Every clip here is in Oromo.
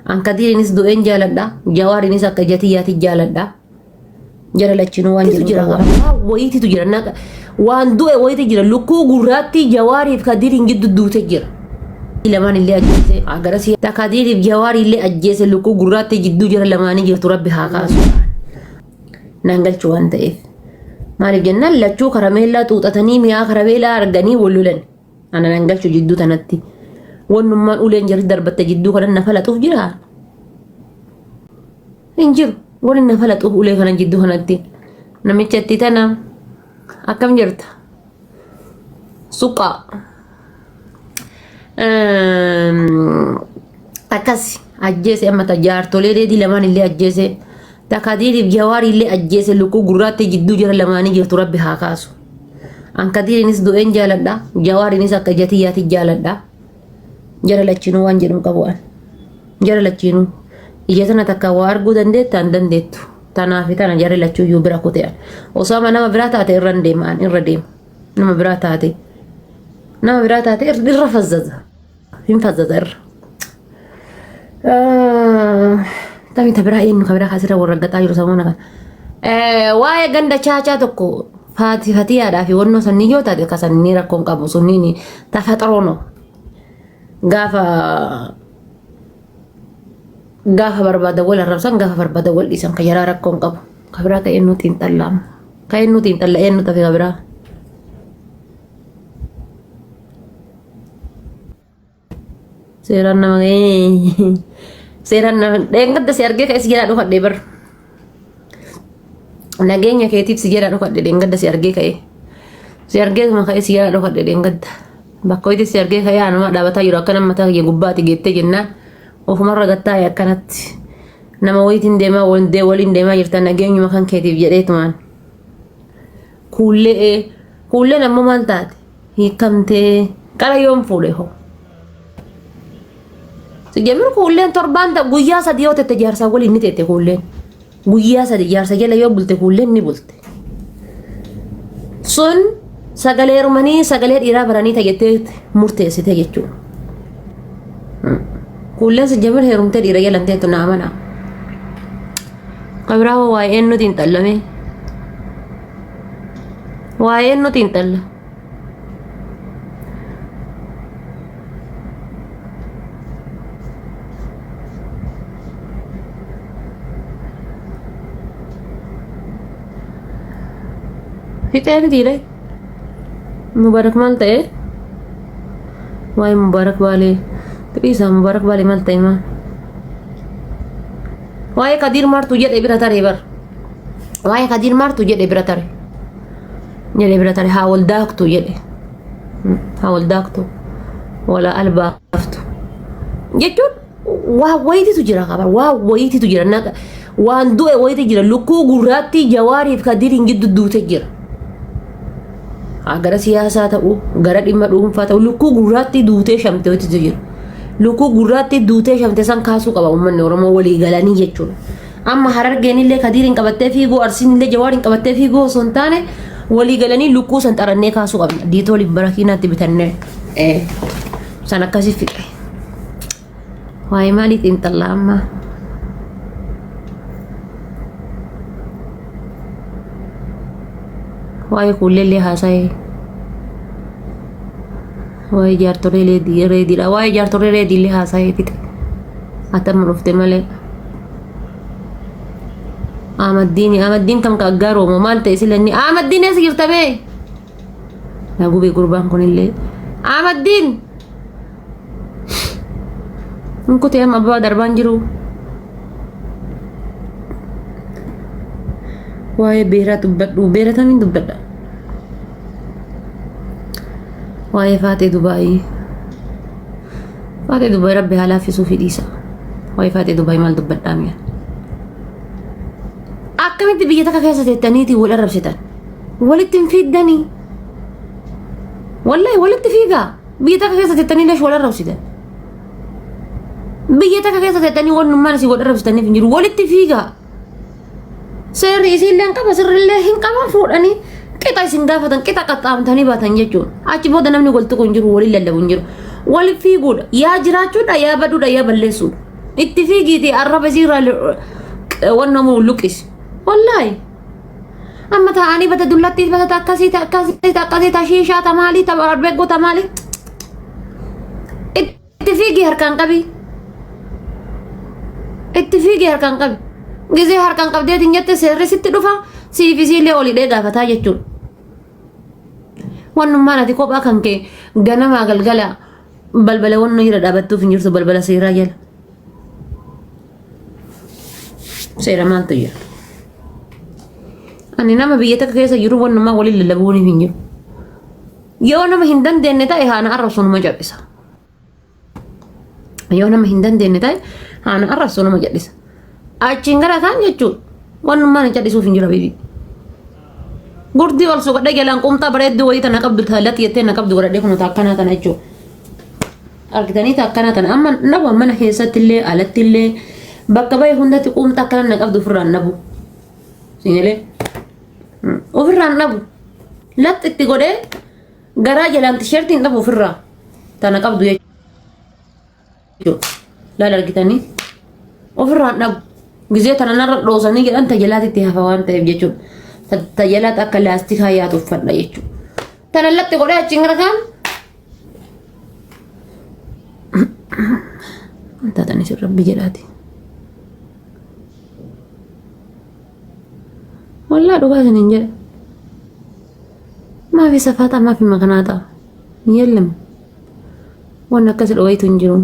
An Kadiirinis du'een jaaladha. Jawaarinis akka ija tiyyaatti jaaladha. Jara lachinuu waan jedhu jira. Wayiititu jira. Naqa waan du'e wayiitu jira. Lukkuu gurraatti Jawaariif Kadiiriin gidduu duute jira. Lamaan illee ajjeese agarasii Kadiiriif Jawaarii illee ajjeese lukkuu gurraatti jidduu jara lamaanii jirtu rabbi haa kaasu. Naan galchu waan ta'eef. Maaliif jennaan lachuu karameellaa xuuxatanii mi'aa karameellaa arganii wal lolan. Ana nan galchu jidduu tanatti. Wannummaan uleen jarri darbatte jidduu kanan na falaxuuf jira. Hin jiru. Wanni na falaxuuf ulee kana jidduu kanatti. Namicha itti tana akkam jirta? Suqaa. Akkas ajjeese amma ta jaartolee reedii lamaan illee ajjeese. Ta Kadiiriif Jawaarii illee ajjeese lukkuu gurraattii jidduu jara lamaanii jirtu rabbi haa kaasu. An Kadiiriinis du'een jaaladha. Jawaariinis akka ija tiyyaatti jaaladha. Jara lachinuu waan jedhu hin qabu an. Jara lachiinuu. Ija tana takka waa arguu dandeetta hin dandeettu. Tanaa fi tana jarri lachuu iyyuu bira kute an. Osoo amma nama biraa taate irra hin deema an irra deema. Nama biraa taate. Nama biraa taate irra fazzaza. Hin fazzaza irra. Tami ta biraa eenyu ka biraa kasirra warra gaxaa jiru samuuna kana. Waa'ee ganda chaachaa tokko faati fatiyaadhaa fi wannoo sannii yoo taate ka sannii rakkoon qabu sunniin tafaxaroono gaafa gaafa barbaadan wal arrabsan gaafa barbaadan wal dhiisan ka jaraa rakkoon qabu ka biraa ka eenyu xiinxallaama ka eenyu xiinxalla eenyu tafe ka biraa. Seeraan nama seeraan nama dheengadda si argee ka'ee si jalaa dhokadhe bar. Nageenya keetiif si jalaa dhokadhe dheengadda si argee ka'ee. Si argee tuma ka'ee si jalaa dhokadhe dheengadda. Bakka wayitti si argee ka'ee anuma dhaabataa jiru akkana mataa kiyya gubbaati geettee jennaan ofumarra gattaa'e akkanatti. Nama wayitiin deemaa waliin deemaa jirta nageenyuma kan keetiif jedheetumaan. Kuullee kuulleen ammoo maal taate? Hiikamtee qara yoom fuudhe hoo? Sijamir kuulleen torbaan guyyaa sadi yoo tette jaarsaa waliin ni tette kuulleen. Guyyaa sadi jaarsa jala yoo bulte kuulleen ni bulte. Sun sagalee rumanii sagalee dhiiraa baranii tajettee murteessite jechuudha. Kuulleen sijamir heerumtee dhiira jala hin teettu naa amanaa. Kabiraa hoo waa'ee nuti hin xallamee. Waa'ee nuti hin xalla. Fixee mitiire. Mubarak maal ta'e? Waa'ee Mubarak Baalee. Dhiisaa Mubarak Baalee maal ta'e maa? Waa'ee Kadiir Maartuu jedhe bira taree bar. Waa'ee Kadiir Maartuu jedhe bira tare. Jedhe bira tare haa wal daaktu jedhe. Haa wal daaktu. Wala albaaftu. Jechuun waa wayiititu jira qaba. Waa wayiititu jira. Naqa waan du'e wayiitu jira. Lukkuu gurraattii Jawaariif Kadiiriin gidduu duute jira. Haa gara siyaasaa ta'u, gara dhimma dhuunfaa ta'u, lukkuu gurraattii duutee shamte wayiititu jira. Lukkuu gurraattii duutee shamte san kaasuu qaba uummanni Oromoo walii galanii jechuudha. Amma Harargeen illee Kadiiriin qabattee fiiguu, Arsiin illee Jawaariin qabattee fiiguu osoo hin taane walii galanii lukkuu san xarannee kaasuu qabna. Diitooliif barakiinaatti bitannee san akkasii fixe. Waa'ee maalii xiinxallaa amma? Waa'ee kuulleellee haasa'ee. Waa'ee jaartolee reediidha. Waa'ee jaartolee reediillee haasa'ee fixe. Atama dhufte malee. Ahmaddiin Ahmaddiin kam ka aggaaroo moo maal ta'e sila inni Ahmaddiin eessa jirta bee? Na gubee gurbaan kunillee. Ahmaddiin! Hin kutee amma abbaa darbaan jiru. Waa'ee beeraa dubbadhu. Beera tamiin dubbadha? Waa'ee Faaxee Dubaayii. Faaxee Dubaayii rabbi haa laaffisuu fi dhiisa. Waa'ee Faaxee Dubaayii maal dubbadhaa mi'a? Akkamitti biyya takka keessa teettaniitii wal arrabsitan? Walitti hin fiiddanii? Wallahi walitti fiigaa. Biyya takka keessa teettanii leesh wal arrabsitan? Biyya takka keessa teettanii wannummaan isin wal arrabsitaniif hin jiru. Walitti fiigaa. Seerri isiillee hin qaba sirrillee hin qaba fuudhanii qixa isin gaafatan qixa qaxxaamtanii baatan jechuudha. Achi booda namni wal tuqu hin jiru waliin lallabu hin jiru. Wal fiiguudha. Yaa jiraachuudha yaa baduudha yaa balleessuudha. Itti fiigiiti arraba isiirraa wanna muu luqqisi. Wallaahi. Amma taa'anii bata dullattii bata ta akkasii ta akkasii ta akkasii ta shiishaa ta maalii ta arbeggoo ta maalii. Itti fiigi harkaan qabi. Itti fiigi harkaan qabi. Gizee harkaan qabdeetiin jette seerri sitti dhufa siif isiillee olidhee gaafataa jechuudha. Wannummaan ati kophaa kan kee ganamaa galgala balbala wanna jala dhaabattuuf hin jirtu balbala seeraa jala. Seera maaltu jira? Ani nama biyya takka keessa jiru wannummaa waliin lallabuuniif hin jiru. Yoo nama hin dandeenye ta'e haana arrabsu nama cal'isa. Yoo nama hin dandeenye ta'e haana arrabsu nama cal'isa. Achiin gara kaan jechuun wannummaan hin cal'isuuf hin jiru habiibii. Gurdii ol suqadhee jalaan qumxaa bareedduu wayii tana qabdu taalatti jettee na qabdu godhadhee kun akkanaa tana jechuudha. Argitanii akkanaa tana amma nabu mana keessatti illee alatti illee bakka bahe hundatti qumxaa akkana na qabdu ofirraan nabu. Siingalee ofirraan dhabu. Latti itti godhee garaa jalaan tisheertiin dhabu ofirraa tana qabdu jechuudha. Laala argitanii ofirraan dhabu. Gizee tana narra dhoosanii jedhan tajalaatti itti hafa waan ta'eef jechuudha. Tajalaatti akka laastikaa yaatu uffadha jechuudha. Tana latti godhee achiin gara kaan. Taatan isin rabbi jedhaati. Wallaa dhugaa isiniin jedha. Maafi safaaxaa maafi makanaaxaa. Yellem. Waan akkas dhowayitu hin jiru.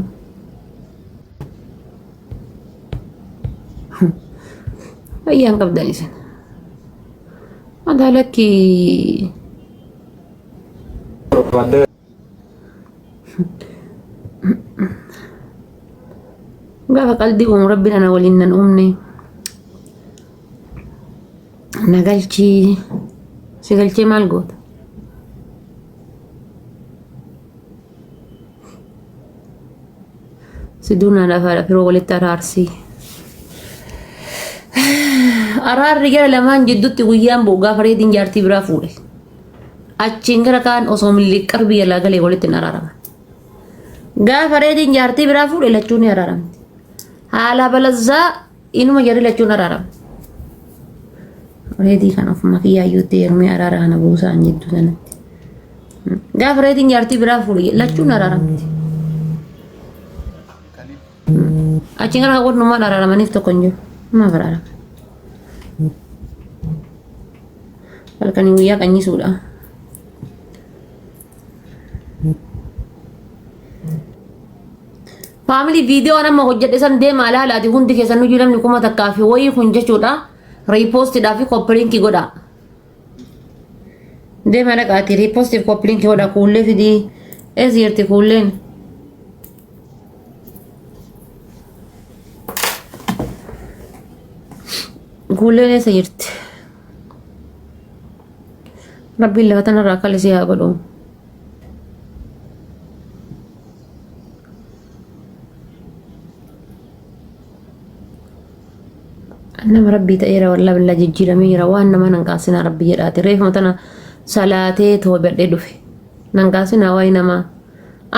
Fayyaan qabdan isin. Wanta lakkii. Gaafa qalbii uumu rabbiin ana waliin nan uumne. Na galchii. Si galchee maal goota? Si duunaa lafaadha firoo walitti araarsii. Araarri gara lamaan jidduutti guyyaan bu'u gaafa reediin jaartii biraa fuudhe. Achiin gara kaan osoo milliqqar biyya laa galee walitti hin araaraman. Gaafa reediin jaartii biraa fuudhe lachuun ni araaramti. Haala balazzaa inuma jarri lachuun araaramti. Reedii kan ofuma kiyyaayyuutti heerumee araara kana buusaan jidduu sanatti. Gaafa reediin jaartii biraa fuudhe lachuun araaramti. Achiin gara wannumaan araaramaniif tokko hin jiru. Maaf araaraman? Halkanii guyyaa qanyisuudha. Faamilii viidiyoo amma hojjedhe san deema alaalaati hundi keessan nuyyuu namni 1000 fi wayii kun jechuudha. Riipoostiidhaa fi koppiliinkii godha. Deema dhaqaati riipoostiif koppiliinkii godha kuullee fidii. Eessa jirti kuulleen? Kuulleen eessa jirti? Rabbiin lafa tanarraa akka lisii haa godhu. Nama rabbii ta'eera wallaa billaa jijjiiramee jira waan nama nan qaasinaa rabbi jedhaati. Reefuma tana salaatee toobadhee dhufe. Nan qaasinaa waa'ee namaa.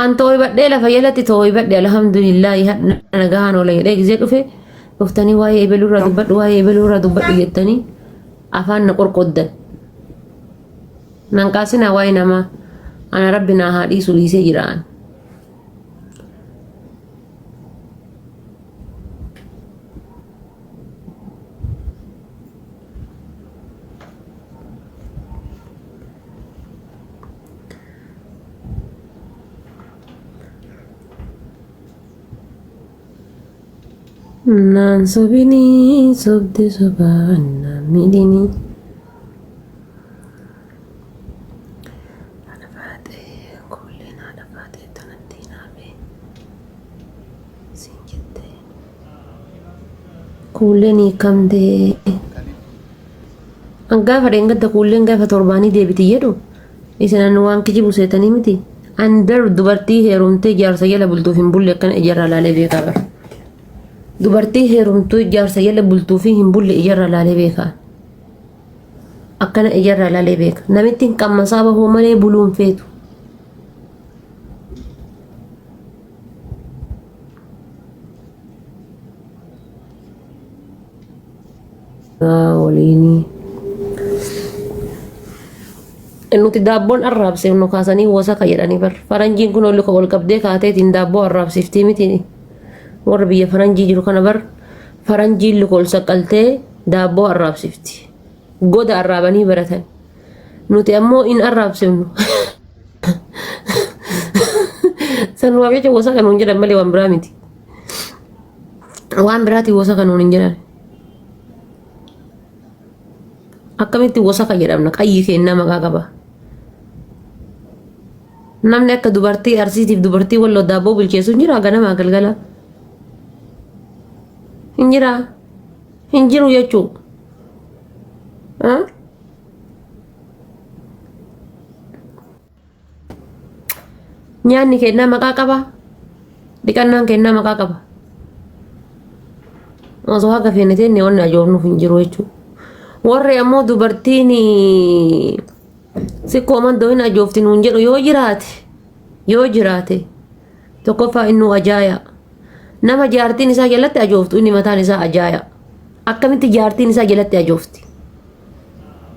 An tooybadhee lafa jalatti tooybadhe alhamdulillaahi hadha nagahaan oola jedhee gizee dhufe dhuftanii waa'ee ebeluurraa dubbadhu waa'ee ebeluurraa dubbadhu jettanii afaan na qorqoddan. Nan qaasinaa waa'ee namaa ana rabbi naa haa dhiisu dhiisee jira an. Naan sobinii sobde sobaan naan miidhinii. Haadha faaxee kuulleen haadha faaxee tanatti hinaafee siin jettee. Kuulleen hiikamtee. An gaafa dheengadda kuulleen gaafa torbaanii deebiti jedhu isin an waan kijibu seetanii miti. An bar dubartii heerumtee jaarsa jala bultuuf hin bulle akkana ijarraa laalee beekaa bar. Dubartii heerumtuu jaarsa jala bultuuf hin bulle ijarraa laalee beekaa. Akkana ijarraa laalee beeka. Namittiin qammasaa bahuu malee buluun feetu. Waliinii. Nuti daabboon arraabseef nu kaasanii wasaka jedhanii bar. Faranjiin kun luka ol qabdee kaateetiin daabboo arraabsiftii miti. Warra biyya faranjii jiru kana bar faranjiin luka ol saqqaltee daabboo arraabsifti. Goda arraabanii baratan. Nuti ammoo in arraabsifnu. Sanumaaf jecha wasaka nuun jedhan malee waan biraa miti. Waan biraatiin wasaka nuun hin jedhan. Akkamitti wasaka jedhamna qayyi keennaa maqaa qaba. Namni akka dubartii arsiitiif dubartii walloo daabboo bilcheessu hin jiraa ganamaa galgala. Hin jiraa. Hin jiru jechuu. Nyaanni kennaa maqaa qaba. Dhiqannaan kennaa maqaa qaba. Osoo haga feene teenne wanni ajoofnuuf hin jiru jechuudha. Warri ammoo dubartiin sikkoo mandoo hin ajoofti nuun jedhu yoo jiraate yoo jiraate tokkoffaa innuu ajaaya. Nama jaartiin isaa jalatti ajooftu inni mataan isaa ajaaya. Akkamitti jaartiin isaa jalatti ajoofti?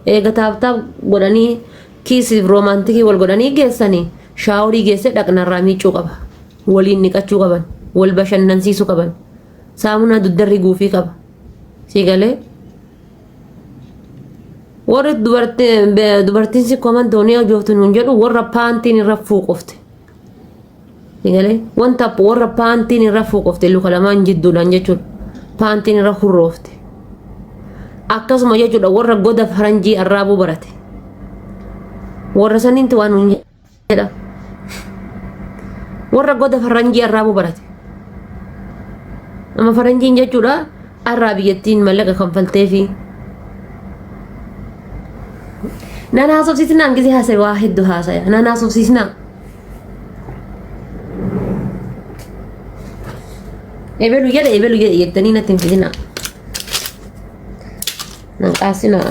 Eega taaptaap godhanii kiisiif roomaantikii wal godhanii geessanii shaaworii geessee dhaqnarraa miiccuu qaba. Waliin dhiqachuu qaban. Wal bashannansiisuu qaban. Saamunaa dugdarri guufii qaba. Sii galee? Warri dubartiin si komantoonii ajooftu nuun jedhu warra paantiin irra fuuqofte. Egalee wanta warra paantiin irra fuuqofte luka lamaan jidduudhaan jechuudha. Paantiin irra hurroofte. Akkasuma jechuudha warra goda faranjii arraabuu barate. Warra saniinti waan nuun jedha. Warra goda faranjii arraabuu barate. Amma faranjiin jechuudha arraa biyyattiin mallaqa kanfalteefi. Nan haasofsiisnaan gisee haasa'e waa hedduu haasaya. Nan haasofsiisnaa. Ebelu jedhe ebelu jedhe jettanii natti hin fidinaa. Nan qaasinaa.